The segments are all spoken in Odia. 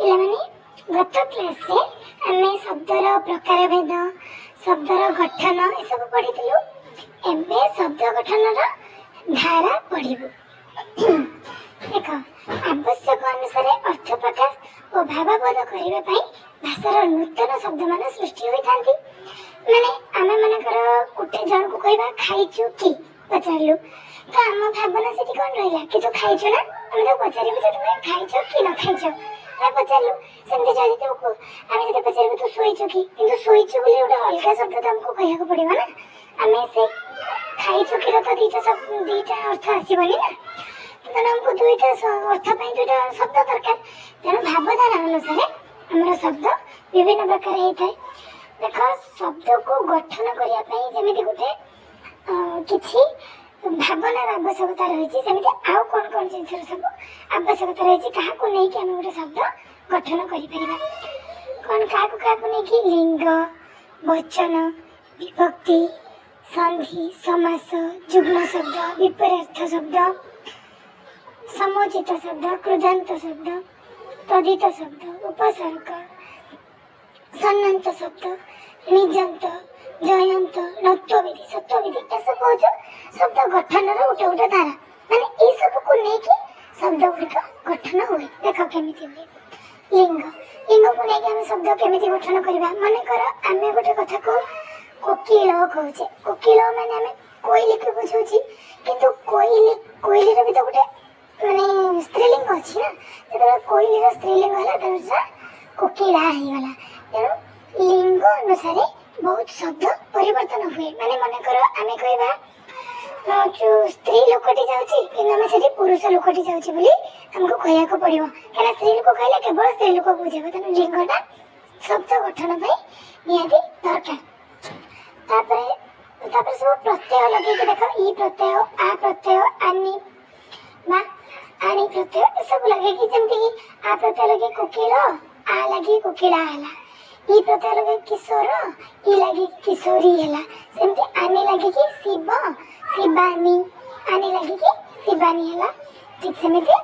ପିଲାମାନେ, ଗତ କ୍ଲାସ୍ରେ ଆମେ ଶବ୍ଦର ପ୍ରକାରଭେଦ, ଶବ୍ଦର ଗଠନ ଏସବୁ ପଢ଼ିଥିଲୁ। ଏବେ ଶବ୍ଦ ଗଠନର ଧାରା ପଢ଼ିବୁ। ଦେଖ, ଆବଶ୍ୟକ ଅନୁସାରେ ଅର୍ଥ ପ୍ରକାଶ ଓ ଭାବାବୋଧ କରିବା ପାଇଁ ଭାଷାର ନୂତନ ଶବ୍ଦମାନ ସୃଷ୍ଟି ହୋଇଥାନ୍ତି। ମାନେ ଆମେ ମନେକର ଗୋଟେ ଜଣକୁ କହିବା, "ଖାଇଛୁ କି?" ପଚାରିଲୁ, ତ ଆମ ଭାବନା ସେଠି କ'ଣ ରହିଲା କି ତୁ ଖାଇଛୁ ନା? ଆମେ ତାକୁ ପଚାରିବୁ ଯେ ତୁମେ ଖାଇଛ କି ନ ଖାଇଛ, ଆମେ ପଚାରିଲୁ। ସେମିତି ଯଦି ତାକୁ ଆମେ ଯଦି ପଚାରିବୁ, "ତୁ ଶୋଇଛୁ କି?" କିନ୍ତୁ ଶୋଇଛୁ ବୋଲି ଗୋଟେ ଅଲଗା ଶବ୍ଦ ତ ଆମକୁ କହିବାକୁ ପଡ଼ିବ ନା। ଆମେ ସେ ଖାଇଛୁ କିର ତ ଦୁଇଟା ଅର୍ଥ ଆସିବନି ନା। ତେଣୁ ଆମକୁ ଦୁଇଟା ଅର୍ଥ ପାଇଁ ଦୁଇଟା ଶବ୍ଦ ଦରକାର। ତେଣୁ ଭାବଧାରା ଅନୁସାରେ ଆମର ଶବ୍ଦ ବିଭିନ୍ନ ପ୍ରକାର ହେଇଥାଏ। ଦେଖ, ଶବ୍ଦକୁ ଗଠନ କରିବା ପାଇଁ ଯେମିତି ଗୋଟେ କିଛି ଭାବନାର ଆବଶ୍ୟକତା ରହିଛି, ସେମିତି ଆଉ କ'ଣ କ'ଣ ଜିନିଷର ସବୁ ଆବଶ୍ୟକତା ରହିଛି? କାହାକୁ ନେଇକି ଆମେ ଗୋଟେ ଶବ୍ଦ ଗଠନ କରିପାରିବା? କ'ଣ, କାହାକୁ କାହାକୁ ନେଇକି? ଲିଙ୍ଗ, ବଚନ, ବିଭକ୍ତି, ସନ୍ଧି, ସମାସ, ଯୁଗ୍ମ ଶବ୍ଦ, ବିପରୀତ ଶବ୍ଦ, ସମୋଚିତ ଶବ୍ଦ, କୃଦନ୍ତ ଶବ୍ଦ, ତଦ୍ଧିତ ଶବ୍ଦ, ଉପସର୍ଗ, ସନ୍ନନ୍ତ ଶବ୍ଦ, ଣିଜନ୍ତ, ଜୟନ୍ତ, ଣତ୍ୱବିଧି, ଷତ୍ୱବିଧି, ଏସବୁ ହେଉଛି ଶବ୍ଦ ଗଠନର ଗୋଟେ ଗୋଟେ ଧାରା। ମାନେ ଏଇସବୁକୁ ନେଇକି ଶବ୍ଦ ଗୁଡ଼ିକ ଗଠନ ହୁଏ। ଦେଖ କେମିତି ହୁଏ। ଲିଙ୍ଗ। ଲିଙ୍ଗକୁ ନେଇକି ଆମେ ଶବ୍ଦ କେମିତି ଗଠନ କରିବା? ମନେକର ଆମେ ଗୋଟେ କଥାକୁ କୋକିଳ କହୁଛେ। କୋକିଳ ମାନେ ଆମେ କୋଇଲିକୁ ବୁଝାଉଛି। କିନ୍ତୁ କୋଇଲି, କୋଇଲିର ବି ତ ଗୋଟେ ମାନେ ସ୍ତ୍ରୀଲିଙ୍ଗ ଅଛି ନା? ଯେତେବେଳେ କୋଇଲିର ସ୍ତ୍ରୀଲିଙ୍ଗ ହେଲା, ତେଣୁ ସେଟା କୋକିଳା ହେଇଗଲା। ତେଣୁ ଲିଙ୍ଗ ଅନୁସାରେ ବହୁତ ଶବ୍ଦ ପରିବର୍ତ୍ତନ ହୁଏ। ମାନେ ମନେକର ଆମେ କହିବା ଯୋଉ ସ୍ତ୍ରୀ ଲୋକଟି ଯାଉଛି, କିନ୍ତୁ ଆମେ ସେଠି ପୁରୁଷ ଲୋକଟି ଯାଉଛି ବୋଲି ଆମକୁ କହିବାକୁ ପଡ଼ିବ। କାହିଁକିନା ସ୍ତ୍ରୀ ଲୋକ କହିଲେ କେବଳ ସ୍ତ୍ରୀ ଲୋକକୁ ବୁଝେଇବ। ତେଣୁ ଲିଙ୍ଗଟା ଶବ୍ଦ ଗଠନ ପାଇଁ ନିହାତି ଦରକାର। ତାପରେ ତାପରେ ସବୁ ପ୍ରତ୍ୟୟ ଲଗେଇକି ଦେଖ, ଇ ପ୍ରତ୍ୟୟ, ଆ ପ୍ରତ୍ୟୟ, ଆନି ବା ଆଣି ପ୍ରତ୍ୟୟ, ଏସବୁ ଲଗେଇକି, ଯେମିତିକି ଆ ପ୍ରତ୍ୟୟ ଲଗେଇ କୋକିଳ, ଆ ଲାଗି କୋକିଳା ହେଲା। ଇ ପ୍ରତ୍ୟୟ ଲଗେଇ କିଶୋର, ଇ ଲାଗିକି କିଶୋରୀ ହେଲା। ସେମିତି ଆନି ଲାଗିକି ଶିବ, ଶିବାନୀ, ଆନି ଲାଗିକି ଶିବାନୀ ହେଲା। ଠିକ ସେମିତି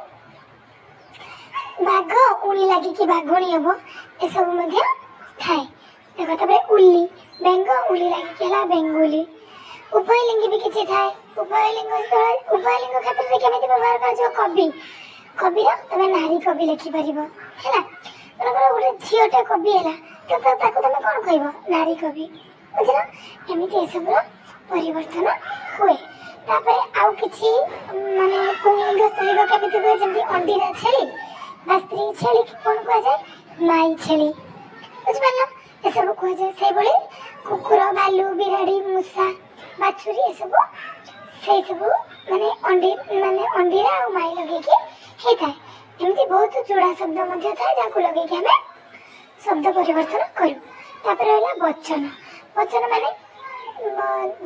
ବାଘ, ଉଣି ଲାଗିକି ବାଘୁଣୀ ହବ। ଏସବୁ ମଧ୍ୟ ଥାଏ। ଦେଖ, ତାପରେ ଉଲି, ବେଙ୍ଗ, ଉଲି ଲାଗିକି ହେଲା ବେଙ୍ଗୁଲି। ଉଭୟ ଲିଙ୍ଗି ବି କିଛି ଥାଏ। ଉଭୟ ଲିଙ୍ଗ ଯେତେବେଳେ, ଉଭୟ ଲିଙ୍ଗ କ୍ଷେତ୍ରରେ କେମିତି ବ୍ୟବହାର କରାଯିବ? କବି, କବିର ତମେ ନାରୀ କବି ଲେଖିପାରିବ, ହେଲା? ମନେକର ଗୋଟେ ଝିଅଟା କବି ହେଲା, ତ ତାକୁ ତମେ କ'ଣ କହିବ? ନାରୀ କବି। ବୁଝିଲ? ଏମିତି ଏସବୁର ପରିବର୍ତ୍ତନ ହୁଏ। ତାପରେ ଆଉ କିଛି ମାନେ ପୁଂଲିଙ୍ଗ ସ୍ତ୍ରୀଲିଙ୍ଗ କେମିତି ହୁଏ? ଯେମିତି ଅଣ୍ଡିରା ଛେଳି ବା ସ୍ତ୍ରୀ ଛେଳିକି କ'ଣ କୁହାଯାଏ? ମାଇ ଛେଳି। ବୁଝିପାରିଲ? ଏସବୁ କୁହାଯାଏ। ସେଇଭଳି କୁକୁର, ଭାଲୁ, ବିରାଡ଼ି, ମୂଷା, ବାଛୁରୀ, ଏସବୁ ସେଇ ସବୁ ମାନେ ଅଣ୍ଡି, ମାନେ ଅଣ୍ଡିରା ଆଉ ମାଇ ଲଗେଇକି ହେଇଥାଏ। ଏମିତି ବହୁତ ଯୋଡ଼ା ଶବ୍ଦ ମଧ୍ୟ ଥାଏ, ଯାହାକୁ ଲଗେଇକି ଆମେ ଶବ୍ଦ ପରିବର୍ତ୍ତନ କରୁ। ତାପରେ ରହିଲା ବଚନ। ବଚନ ମାନେ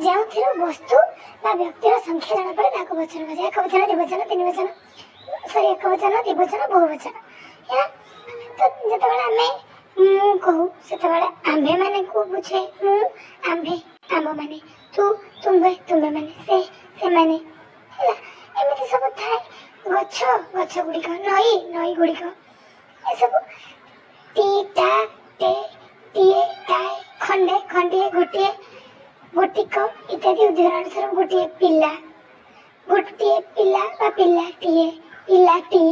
ଯେଉଁଥିରୁ ବସ୍ତୁ ବା ବ୍ୟକ୍ତିର ସଂଖ୍ୟା ଜଣାପଡ଼େ, ତାହାକୁ ବଚନ କୁହାଯାଏ। ଏକ ବଚନ, ଦ୍ୱିବଚନ, ତିନି ବଚନ, ସରି, ଏକ ବଚନ, ଦ୍ୱିବଚନ, ବହୁ ବଚନ, ହେଲା? ତ ଯେତେବେଳେ ଆମେ ମୁଁ କହୁ, ସେତେବେଳେ ଆମ୍ଭେମାନଙ୍କୁ ବୁଝେ। ମୁଁ, ଆମ୍ଭେ, ଆମ୍ଭମାନେ, ତୁ, ତୁମ୍ଭେ, ତୁମ୍ଭେମାନେ, ସେ, ସେମାନେ, ହେଲା? ଏମିତି ସବୁ ଥାଏ। ଗଛ, ଗଛ ଗୁଡ଼ିକ, ନଈ, ନଈ ଗୁଡ଼ିକ, ଏସବୁ ଟି, ଟା, ଟେ, ଟିଏ, ଟାଏ, ଖଣ୍ଡେ, ଖଣ୍ଡିଏ, ଗୋଟିଏ, ଗୋଟିକ ଇତ୍ୟାଦି। ଉଦାହରଣ ସ୍ୱରୂପ ଗୋଟିଏ ପିଲା, ଗୋଟିଏ ପିଲା ବା ପିଲାଟିଏ, ପିଲାଟି,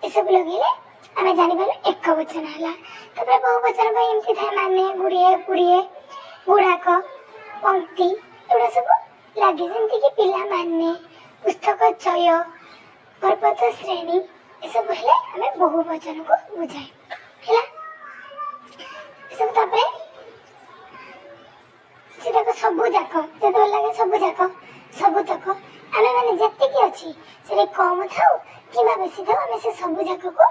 ଏସବୁ ଲଗେଇଲେ ଆମେ ଜାଣିପାରିଲୁ ଏକ ବଚନ ହେଲା। ତାପରେ ବହୁ ବଚନ ପାଇଁ ଏମିତି ଥାଏ, ମାନେ, ଗୁଡ଼ିଏ, ଗୁଡ଼ିଏ, ଗୁଡ଼ାକ, ପଙ୍କ୍ତି, ଏଗୁଡ଼ା ସବୁ ଲାଗେ। ଯେମିତିକି ପିଲାମାନେ, ପୁସ୍ତକ ଚୟ, ପର୍ବତ ଶ୍ରେଣୀ, ଏସବୁ ହେଲେ ଆମେ ବହୁ ବଚନକୁ ବୁଝାଏ, ହେଲା? ଏସବୁ। ତାପରେ ସେଟାକୁ ସବୁ ଯାକ ଯେତେବେଳେ ଲାଗେ, ସବୁ ଯାକ, ସବୁତକ, ଆମେ ମାନେ ଯେତିକି ଅଛି, ସେଠି କମ ଥାଉ କିମ୍ବା ବେଶୀ ଥାଉ, ଆମେ ସେ ସବୁ ଯାକକୁ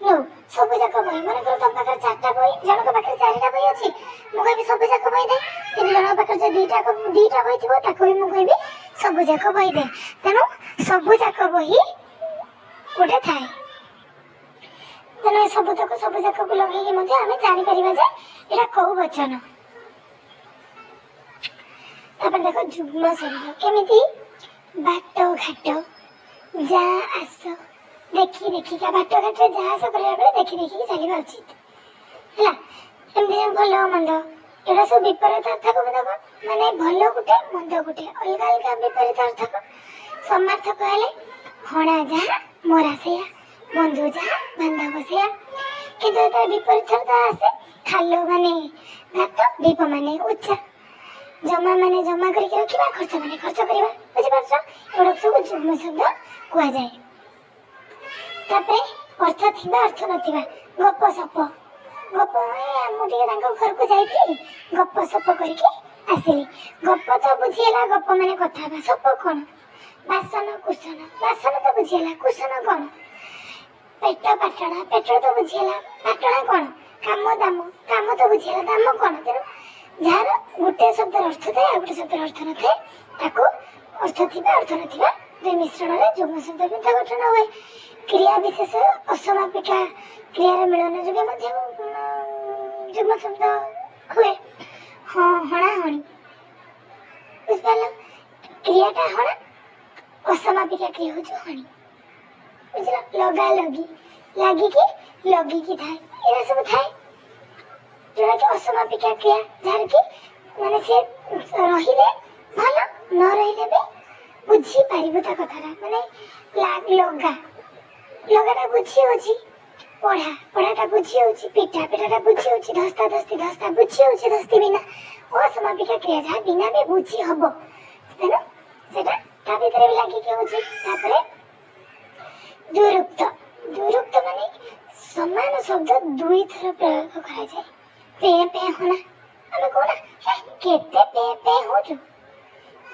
ନେଉ। ସବୁ ଯାକ ବହି, ମନେକର ତମ ପାଖରେ ଚାରିଟା ବହି, ଜଣଙ୍କ ପାଖରେ ଚାରିଟା ବହି ଅଛି, ମୁଁ କହିବି ସବୁ ଯାକ ବହି ଦେ। କିନ୍ତୁ ଜଣଙ୍କ ପାଖରେ ଯଦି ଦିଟା ବହି ଥିବ, ତାକୁ ବି ମୁଁ କହିବି ସବୁ ଯାକ ବହି ଦେ। ତେଣୁ ସବୁ ଯାକ ବହି ଗୋଟେ ଥାଏ। ତେଣୁ ଏ ସବୁତକ, ସବୁ ଯାକକୁ ଲଗେଇକି ମଧ୍ୟ ଆମେ ଜାଣିପାରିବା ଯେ ଏଇଟା କୋଉ ବଚନ। ତାପରେ ଦେଖ, ଯୁଗ୍ମ ଶବ୍ଦ କେମିତି? ବାଟ, ଘାଟ, ଯା, ଆସ, ଦେଖି ଦେଖିକା ବାଟଘାଟରେ ଯାହା ଆସ କରିବା ବେଳେ ଦେଖି ଦେଖିକି ଚାଲିବା ଉଚିତ ହେଲା। ଏମିତି ଯେମିତି ଭଲ ମନ୍ଦ, ଏଗୁଡ଼ା ସବୁ ବିପରୀତାର୍ଥକ ବୋଧକ, ମାନେ ଭଲ ଗୋଟେ ମନ୍ଦ ଗୋଟେ, ଅଲଗା ଅଲଗା ବିପରୀତାର୍ଥକ। ସମାର୍ଥକ ହେଲେ ହଣା ଯାହା ମରା ସେଇଆ, ବନ୍ଧୁ ଯାହା ବାନ୍ଧବ ସେଇଆ। କିନ୍ତୁ ଯେତେବେଳେ ବିପରୀତାର୍ଥ ଆସେ, ଖାଲ ମାନେ ଗାତ, ଢିପ ମାନେ ଉଚ୍ଚା, ଜମା ମାନେ ଜମା କରିକି ରଖିବା, ଖର୍ଚ୍ଚ ମାନେ ଖର୍ଚ୍ଚ କରିବା। ବୁଝିପାରୁଛ? ଏଗୁଡ଼ାକ ସବୁ ଯୁଗ୍ମ ଶବ୍ଦ କୁହାଯାଏ। ତାପରେ ଅର୍ଥ ଥିବା ଅର୍ଥ ନଥିବା, ଗପ ସପ। ଗପ, ମୁଁ ଟିକେ ତାଙ୍କ ଘରକୁ ଯାଇଥିଲି, ଗପ ସପ କରିକି ଆସିଲି। ଗପ ତ ବୁଝିହେଲା, ଗପ ମାନେ କଥା ହେବା, ସପ କ'ଣ? ବାସନ କୁସନ, ବାସନ ତ ବୁଝିହେଲା, କୁସନ କ'ଣ? ପେଟ ପାଟଣା, ପେଟ ତ ବୁଝିହେଲା, ପାଟଣା କ'ଣ? କାମ ଦାମ, କାମ ତ ବୁଝିହେଲା, ଦାମ କ'ଣ? ତେଣୁ ଯାହାର ଗୋଟେ ଶବ୍ଦର ଅର୍ଥ ଥାଏ ଆଉ ଗୋଟେ ଶବ୍ଦର ଅର୍ଥ ନଥାଏ, ତାକୁ ଅର୍ଥ ଥିବା ଅର୍ଥ ନଥିବା ଦୁଇ ମିଶ୍ରଣରେ ଯୁଗ୍ମ ଶବ୍ଦ ମଧ୍ୟ ଗଠନ ହୁଏ। କ୍ରିୟା ବିଶେଷ ଅସମାପିକା କ୍ରିୟାର ମିଳନ ଯୋଗେ ମଧ୍ୟ ଯୁଗ୍ମ ଶବ୍ଦ ହୁଏ। ହଁ, ହଣା ହଣି, ବୁଝିପାରିଲ? କ୍ରିୟାଟା ହଣା, ଅସମାପିକା କ୍ରିୟା ହେଉଛି ହଣି, ବୁଝିଲ? ଲଗା ଲଗି, ଲାଗିକି ଲଗିକି ଥାଏ, ଏଇଟା ସବୁ ଥାଏ ଯୋଉଟାକି ଅସମାପିକା କ୍ରିୟା, ଯାହାର କି ମାନେ ସେ ରହିଲେ ଭଲ, ନ ରହିଲେ ବି ବୁଝିପାରିବୁ ତା କଥାଟା। ମାନେ ଲଗା ଲଗାଟା ବୁଝି ହେଉଛି, ପଢ଼ା ପଢ଼ାଟା ବୁଝି ହେଉଛି, ପିଠା ପିଠାଟା ବୁଝି ହେଉଛି, ଧସ୍ତା ଧସ୍ତି ଧସ୍ତା ବୁଝି ହେଉଛି, ଧସ୍ତି ବିନା ଅସମାପିକା କ୍ରିୟା ଯାହା ବିନା ବି ବୁଝି ହବ, ତେଣୁ ସେଟା ତା ଭିତରେ ବି ଲାଗିକି ହେଉଛି। ତାପରେ ଦ୍ୱିରୁକ୍ତ। ଦ୍ୱିରୁକ୍ତ ମାନେ ସମାନ ଶବ୍ଦ ଦୁଇଥର ପ୍ରୟୋଗ କରାଯାଏ। ପେ ପେ ହଣା, ଆମେ କହୁନା ହେ କେତେ ପେ ପେ ହଉଛୁ,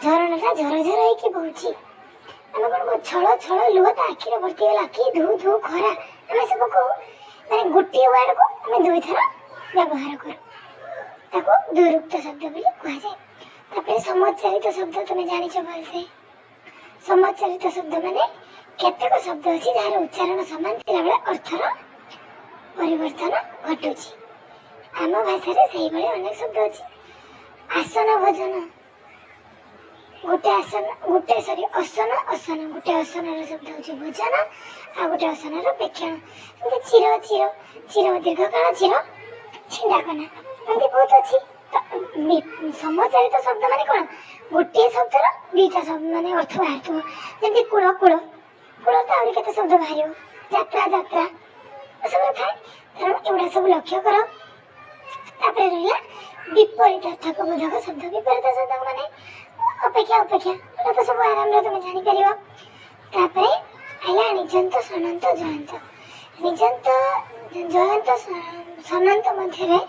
ଝରଣାଟା ଝର ଝର ହେଇକି ବହୁଛି। ଆମେ କ'ଣ କହୁ? ଛଳ ଛଳ ଲୁହ ତା ଆଖିରେ ଭର୍ତ୍ତି ହେଲା, କି ଧୁ ଧୁ ଖରା, ଆମେ ସବୁ କହୁ। ମାନେ ଗୋଟିଏ ୱାର୍ଡକୁ ଆମେ ଦୁଇଥର ବ୍ୟବହାର କରୁ, ତାକୁ ଦ୍ୱିରୁକ୍ତ ଶବ୍ଦ ବୋଲି କୁହାଯାଏ। ତାପରେ ସମୋଚ୍ଚାରିତ ଶବ୍ଦ ତମେ ଜାଣିଛ ଭଲସେ। ସମୋଚ୍ଚାରିତ ଶବ୍ଦ ମାନେ କେତେକ ଶବ୍ଦ ଅଛି ଯାହାର ଉଚ୍ଚାରଣ ସମାନ ଥିଲାବେଳେ ଅର୍ଥର ପରିବର୍ତ୍ତନ ଘଟୁଛି। ଆମ ଭାଷାରେ ସେଇଭଳି ଅନେକ ଶବ୍ଦ ଅଛି। ଆସନ ଭୋଜନ, ଗୋଟେ ଆସନ ଗୋଟେ ସରି ଅସନ ଅସନ, ଗୋଟେ ଅସନର ଶବ୍ଦ ହେଉଛି ଭୋଜନ, ଆଉ ଗୋଟେ ଅସନର ପ୍ରେକ୍ଷଣ। ଏମିତି ଚିର ଚିର ଚିର ଦୀର୍ଘକାଳ, ଚିର ଛିଣ୍ଡାକନା, ଏମିତି ବହୁତ ଅଛି। ସମୋଚ୍ଚାରିତ ଶବ୍ଦ ମାନେ କ'ଣ? ଗୋଟିଏ ଶବ୍ଦର ଦୁଇଟା ଶବ୍ଦ ମାନେ ଅର୍ଥ ବାହାରୁଥିବ। ଯେମିତି କୂଳ କୂଳ, କୂଳ ତ ଆହୁରି କେତେ ଶବ୍ଦ ବାହାରିବ, ଯାତ୍ରା ଯାତ୍ରା, ଏସବୁ ଥାଏ। ତେଣୁ ଏଗୁଡ଼ା ସବୁ ଲକ୍ଷ୍ୟ କର। ତାପରେ ରହିଲା ବିପରୀତାର୍ଥକ ବୋଧକ ଶବ୍ଦ। ବିପରୀତ ଶବ୍ଦ ମାନେ ଅପେକ୍ଷା ଅପେକ୍ଷା, ଏଟା ତ ସବୁ ଆରାମରେ ତମେ ଜାଣିପାରିବ। ତାପରେ ହେଲା ନିଜନ୍ତ ସନନ୍ତ ଜୟନ୍ତ। ନିଜନ୍ତ ଜୟନ୍ତ ସନନ୍ତ ମଧ୍ୟରେ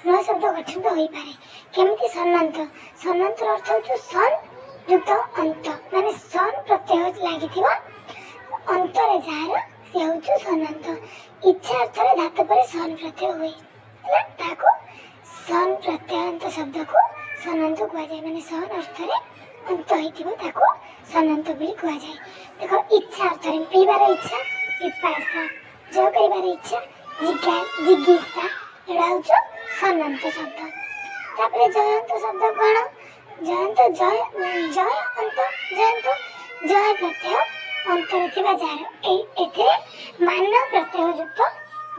ନୂଆ ଶବ୍ଦ ଗଠିତ ହୋଇପାରେ। କେମିତି? ସନନ୍ତ, ସନନ୍ତର ଅର୍ଥ ହେଉଛି ସନ୍ ଯୁକ୍ତ ଅନ୍ତ, ମାନେ ସନ୍ ପ୍ରତ୍ୟୟ ଲାଗିଥିବ ଅନ୍ତରେ ଯାହାର, ସେ ହେଉଛି ସନନ୍ତ। ଇଚ୍ଛା ଅର୍ଥରେ ଧାତୁ ପରେ ସନ୍ ପ୍ରତ୍ୟୟ ହୁଏ, ହେଲା? ତାକୁ ସନ୍ ପ୍ରତ୍ୟୟ ଅନ୍ତ ଶବ୍ଦକୁ ସନନ୍ତ କୁହାଯାଏ। ମାନେ ସନ୍ ଅର୍ଥରେ ଅନ୍ତ ହେଇଥିବ ତାକୁ ସନନ୍ତ ବୋଲି କୁହାଯାଏ। ଦେଖ, ଇଚ୍ଛା ଅର୍ଥରେ ପିଇବାର ଇଚ୍ଛା ପିପାସା, ଜୟ କରିବାର ଇଚ୍ଛା ଜିଜ୍ଞାସା, ଏଗୁଡ଼ା ହେଉଛି ସନନ୍ତ ଶବ୍ଦ। ତାପରେ ଜୟନ୍ତ ଶବ୍ଦ କ'ଣ? ଜୟନ୍ତ ଜୟ, ଜୟ ଅନ୍ତ, ଜୟନ୍ତ ଜୟ ପ୍ରତ୍ୟୟ ଅନ୍ତରେ ଥିବା ଯାହାର, ଏଇ ଏଥିରେ ମାନ ପ୍ରତ୍ୟୟ ଯୁକ୍ତ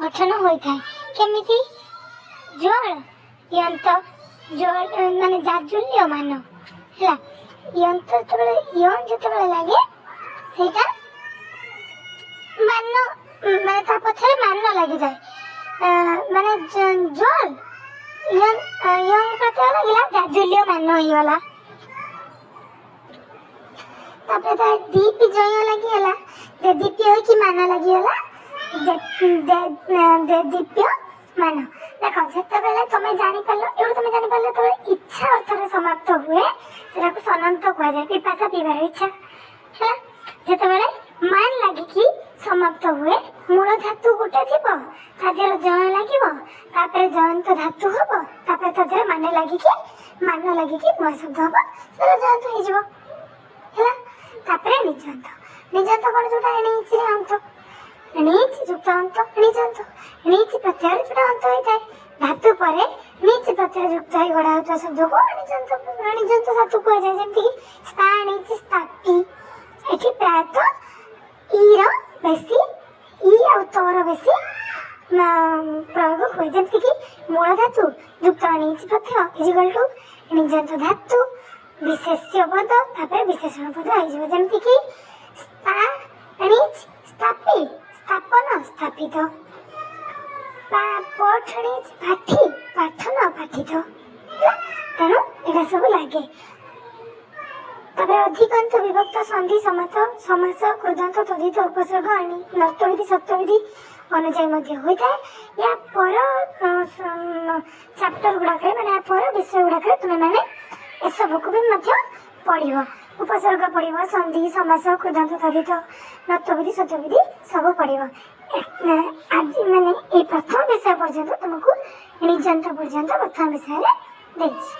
ଗଠନ ହୋଇଥାଏ। କେମିତି? ଜଳ ୟନ୍ତ, ଜଳ ମାନେ ଜାଜୁଲ୍ୟ ମାନ ହେଲା। ୟନ୍ତ ଯେତେବେଳେ ୟନ ଯେତେବେଳେ ଲାଗେ ସେଇଟା ମାନ, ମାନେ ତା ପଛରେ ମାନ ଲାଗିଯାଏ। ମାନେ ଜଳ ୟଙ୍ଗ ପ୍ରତ୍ୟୟ ଲାଗିଲା, ଜାଜୁଲ୍ୟ ମାନ ହେଇଗଲା। ତାପରେ ତା ଦୀପ ଜୟ ଲାଗିଗଲା, ଦୀପ୍ୟ ହେଇକି ମାନ ଲାଗିଗଲା, ଦୀପ୍ୟ ମାନ। ଦେଖ, ଯେତେବେଳେ ତମେ ଜାଣିପାରିଲ, ଏଗୁଡ଼ା ତମେ ଜାଣିପାରିଲ, ଯେତେବେଳେ ଇଚ୍ଛା ଅର୍ଥରେ ସମାପ୍ତ ହୁଏ ସେଟାକୁ ସନନ୍ତ କୁହାଯାଏ। ପିପାସା ପିଇବାର ଇଚ୍ଛା ହେଲା। ଯେତେବେଳେ ମାନ ଲାଗିକି ସମାପ୍ତ ହୁଏ, ମୂଳ ଧାତୁ ଗୋଟେ ଥିବ, ତା ଦେହରେ ଜୟ ଲାଗିବ, ତାପରେ ଜୟନ୍ତ ଧାତୁ ହବ, ତାପରେ ତା ଦେହରେ ମାନେ ଲାଗିକି ମାନ ଲାଗିକି ନୂଆ ଶବ୍ଦ ହବ, ସେଟା ଜୟନ୍ତ ହେଇଯିବ, ହେଲା? ତାପରେ ନିଜନ୍ତ। ନିଜନ୍ତ କ'ଣ? ଯୋଉଟା ଏଣିଚିରେ ଅନ୍ତ, ଣିଚ୍ ଯୁକ୍ତ ଅନ୍ତ ଣିଜନ୍ତ। ଣିଚ୍ ପ୍ରତ୍ୟୟରେ ଯୋଉଟା ଅନ୍ତ ହେଇଥାଏ, ଧାତୁ ପରେ ଣିଚ୍ ପ୍ରତ୍ୟୟ ଯୁକ୍ତ ହେଇ ଗଢ଼ା ହେଉଥିବା ଶବ୍ଦକୁ ଣିଜନ୍ତ ଣିଜନ୍ତ ଧାତୁ କୁହାଯାଏ। ଯେମିତିକି ସ୍ଥା ଣିଚ୍ ସ୍ଥାପି, ଏଠି ପ୍ରାୟତଃ ଇର ବେଶୀ ଇ ଆଉ ତର ବେଶୀ ପ୍ରୟୋଗ ହୁଏ। ଯେମିତିକି ମୂଳ ଧାତୁ ଯୁକ୍ତ ଣିଚ୍ ପ୍ରତ୍ୟୟ is equal two ଣିଜନ୍ତ ଧାତୁ, ବିଶେଷ୍ୟ ପଦ, ତାପରେ ବିଶେଷଣ ପଦ ହେଇଯିବ। ଯେମିତିକି ସ୍ଥା ଣିଚ୍ ସ୍ଥାପି, ସ୍ଥାପନ, ସ୍ଥାପିତ। ପଠ ଣିଚ୍ ପାଠି, ପାଠନ, ପାଠିତ। ହେଲା? ତେଣୁ ଏଇଟା ସବୁ ଲାଗେ। ତାପରେ ଅଧିକନ୍ତୁ, ବିଭକ୍ତ, ସନ୍ଧି, ସମାତ, ସମାସ, କୃଦନ୍ତ, ତଦ୍ଧିତ, ଉପସର୍ଗ, ଆଣି, ନତ୍ୱବିଧି, ସତ୍ୱବିଧି ଅନୁଯାୟୀ ମଧ୍ୟ ହୋଇଥାଏ। ୟା ପର ଚାପ୍ଟର ଗୁଡ଼ାକରେ, ମାନେ ୟା ପର ବିଷୟ ଗୁଡ଼ାକରେ ତୁମେମାନେ ଏସବୁକୁ ବି ମଧ୍ୟ ପଢ଼ିବ। ଉପସର୍ଗ ପଢ଼ିବ, ସନ୍ଧି, ସମାସ, କୃଦନ୍ତ, ତଦ୍ଧିତ, ନତ୍ୱବିଧି, ସତ୍ୱବିଧି ସବୁ ପଢ଼ିବ। ଆଜି ମାନେ ଏଇ ପ୍ରଥମ ବିଷୟ ପର୍ଯ୍ୟନ୍ତ ତୁମକୁ ଣିଜନ୍ତ ପର୍ଯ୍ୟନ୍ତ ପ୍ରଥମ ବିଷୟରେ ଦେଇଛି।